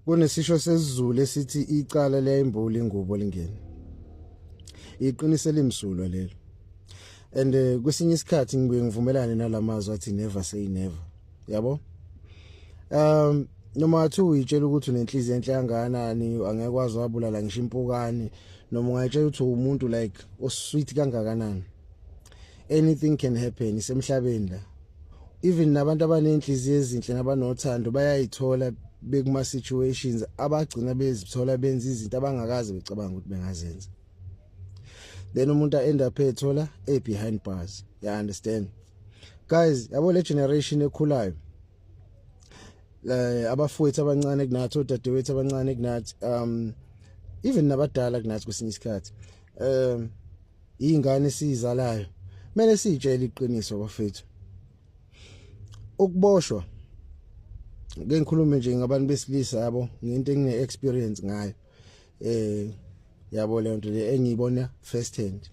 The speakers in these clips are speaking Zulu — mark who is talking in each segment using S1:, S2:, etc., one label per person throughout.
S1: Kunesisho sesiZulu esithi icala liyayimbula ingubo lingene. Iqiniso elimsulwa lelo. And kwesinye isikhathi ngibuye ngivumelane nalamazwi athi never say never. Yabo? Noma wathi uyitshela ukuthi unenhliziyo enhle kangakanani, angeke wazi wabulala ngisho impukane, noma ungayitshela ukuthi umuntu like osweet kangakanani. Anything can happen isemhlabeni la. Even nabantu abanenhliziyo ezinhle nabanothando bayayithola bekuma situations abagcina bezithola benza izinto abangakaze becabanga ukuthi bengazenza. Then umuntu end up ethola e behind bars. You understand? Guys, yabo le generation ekhulayo, abafowethu abancane kunathi, odadewethu abancane kunathi, even nabadala kunathi kwesinye isikhathi, ingane esizalayo, kumele sitshele iqiniso bafethu. Ukuboshwa, ke ngikhulume nje ngabantu besilisa, yabo, ngento engine experience ngayo, yabo, le nto le engiyibona first hand.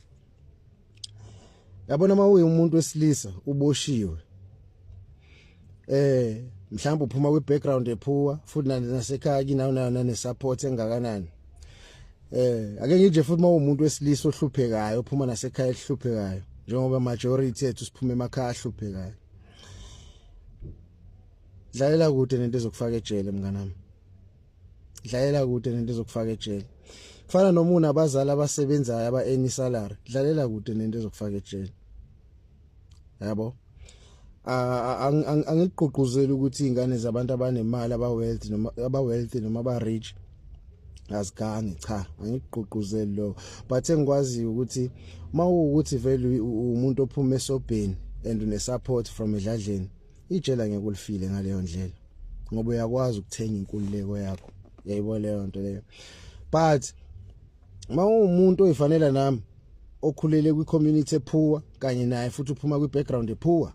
S1: Yabona, uma uyi umuntu wesilisa uboshiwe, mhlawumbe uphuma kwi background epoor futhi nasekhaya kinawo nayo nane support engakanani, ake nje futhi uma umuntu wesilisa ohluphekayo, uphuma nasekhaya ehluphekayo, njengoba majority ethu siphuma emakhaya ahluphekayo, dlalela kude nento ezokufaka ejele, mnganami. Dlalela kude nento ezokufaka ejele. Kufana noma unabazali abasebenzayo aba earn salary, dlalela kude nento ezokufaka ejele, yabo. Angigqugquzeli ukuthi izingane zabantu abanemali, aba wealth noma aba wealthy noma aba rich azigange, cha, angigqugquzeli lo, but engikwaziyo ukuthi mawukuthi vele umuntu ophuma esobheni and une support from edladleni, ijela ngeke ulifile ngaleyo ndlela, ngoba uyakwazi ukuthenga inkululeko yakho, yayibona leyo nto leyo. But mawumuntu oyifanela nami, okhulele kwi-community epoor kanye naye futhi uphuma kwi-background epoor,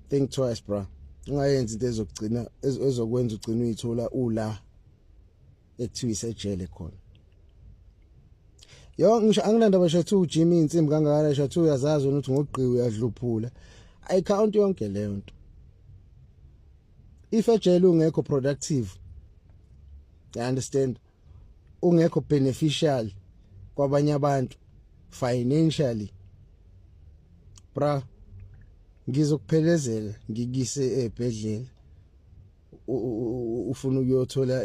S1: think twice, bra. Ungayenzi into ezokugcina ezokwenza ugcina uyithola ula ekuthiwa isejele khona. Yo, ngisho anginandaba shathu ujima insimbi kangakanani, shathu uyazazi wena ukuthi ngogqiwe uyadluphula, ayicount yonke leyo nto. If ejele ungekho productive, you understand, ungekho beneficial kwabanye abantu financially, bra, ngizokuphelezela ngikise ebhedlela ufuna ukuyothola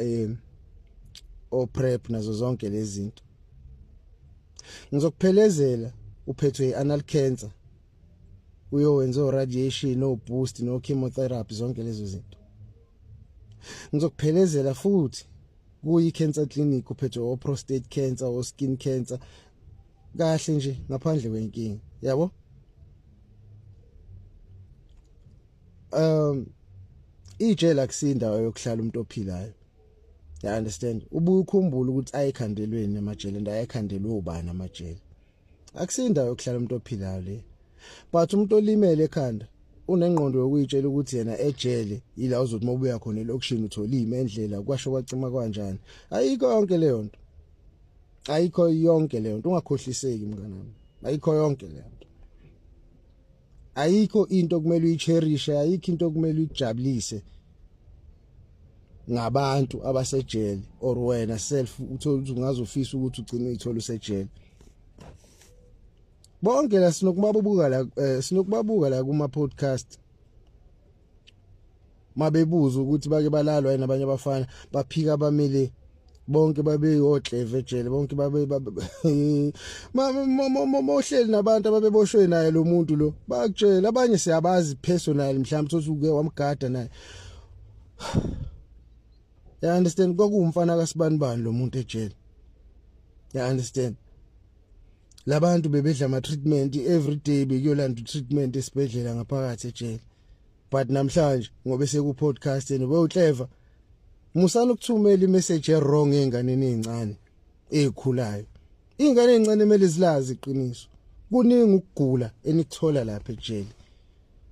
S1: o PrEP nazo zonke lezi zinto. Ngizokuphelezela uphethwe ianal cancer, uyowenza o radiation, o boost, no chemotherapy, zonke lezo zinto. Ngizokuphelezela futhi kuyi cancer clinic, uphethwe o prostate cancer, o skin cancer, kahle nje ngaphandle kwenkinga, yabo. Ijele akusindawo yokuhlala umuntu ophilayo, you understand? Ubuye ukhumbule ukuthi ayikhandelweni amajele and ayikhandelwe ubani amajele. Akusindawo yokuhlala umuntu ophilayo le, but umuntu olimele ekhanda unengqondo yokuyitshela ukuthi yena ejele ila uzothi mawubuya khona elokishini uthola imendlela, kwasho kwacima kanjani. Ayikho yonke leyo nto, ayikho yonke leyo nto. Ungakhohliseki, mnganami, ayikho yonke leyo nto. Ayikho into okumele uyicherishe, ayikho into okumele uyijabulise ngabantu abasejele or wena self uthola ukuthi ungazofisa ukuthi ugcine uyithola usejele. Bonke la sinokubabuka la, sinokubabuka la kuma podcast, mabebuza ukuthi bake balalwa yini abanye abafana, baphika bamile. Bonke babe yohleve ejele, bonke babe mohleli nabantu ababeboshwe naye lo muntu lo, bakutshela. Abanye siyabazi personal, mhlawumbe uthi uke wamgada naye, you understand? Kwakuwumfana kaSibanibani lo muntu ejele, you understand? Labantu bebedla ama treatment every day, bekuyolanda treatment esibhedlela ngaphakathi ejele, but namhlanje ngoba seku podcast yena bewuhleva. Musana ukuthumela imessage ewrong einganeni ezincane ezikhulayo. Ingane ezincane emele zilazi iqiniso. Kuningi ukugula enikuthola lapha ejele.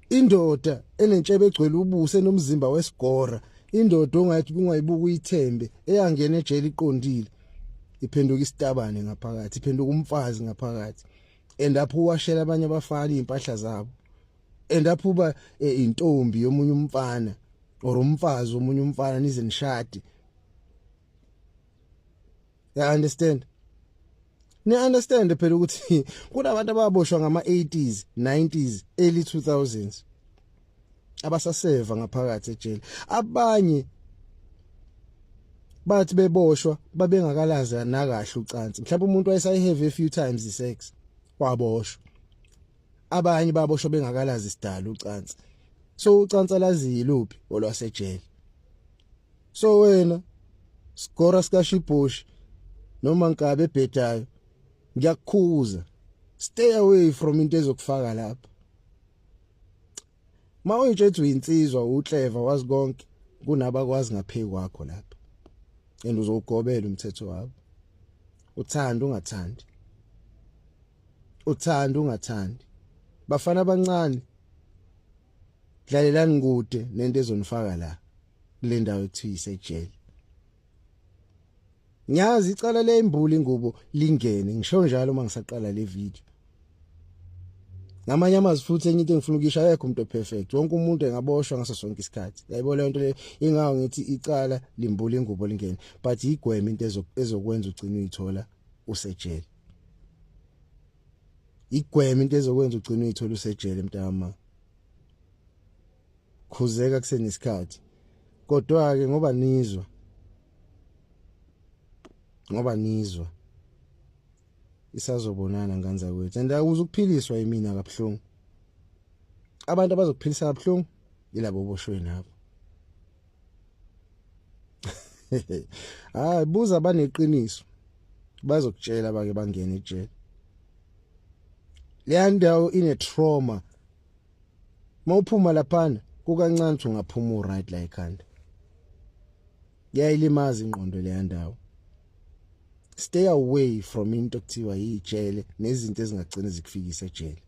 S1: Indoda enentshebe egcwele ubuso, enomzimba wesigora, indoda ongathi ungayibuka uyithembe, eyangena ejele iqondile, iphenduka isitabane ngaphakathi, iphenduka umfazi ngaphakathi, end up uwashela abanye abafana impahla zabo, end up uba intombi yomunye umfana. Or umfazi omunye umfana nize nishade. You understand? Ni understand phela ukuthi kunabantu ababoshwa ngama 80s, 90s, early 2000s abasaseva ngaphakathi ejele. Abanye bathi beboshwa babengakalazi nakahle ucansi. Mhlawumbe umuntu wayesayi-have a few times isex, waboshwa. Abanye baboshwa bengakalazi isidalo ucansi. So ucansi alazi yiluphi olwasejele. So wena skora sikashibhoshi noma nkabe ebhedayo, ngiyakukhuza, stay away from into ezokufaka lapha. Ma uyitshethu uyinsizwa, uclever, wazi konke, kunabakwazi ngapheki kwakho lapha and uzowugobela umthetho wabo, uthanda ungathandi, uthanda ungathandi. Bafana abancane, dlalelani kude nento ezonifaka la kule ndawo ekuthiwa isejele. Ngiyazi icala leyimbula ingubo lingene, ngisho njalo uma ngisaqala le video. Ngamanye amazwi futhi, enye into engifuna ukuyisho, akekho umuntu perfect, wonke umuntu engaboshwa ngaso sonke isikhathi. Yayibona lento le, ingawo ngithi icala limbula ingubo lingene, but igweme into ezokwenza ugcine uyithola usejele. Igweme into ezokwenza ugcine uyithola usejele, mntama. Khuzeka kusenesikhathi. Kodwa ke ngoba nizwa isazobonana nganza kwethu and akuze ukuphiliswa yimina kabuhlungu. Abantu abazokuphilisa kabuhlungu yilabo boshwe nabo. Hayi, buza baneqiniso, bazokutshela bake bangena ejele. Leya ndawo ine trauma. Mawuphuma laphana kukancane ukuthi ungaphuma uright la ekhanda. Kuyayilimaza ingqondo leya ndawo. Stay away from into ekuthiwa yijele nezinto ezingagcina zikufikisa ejele.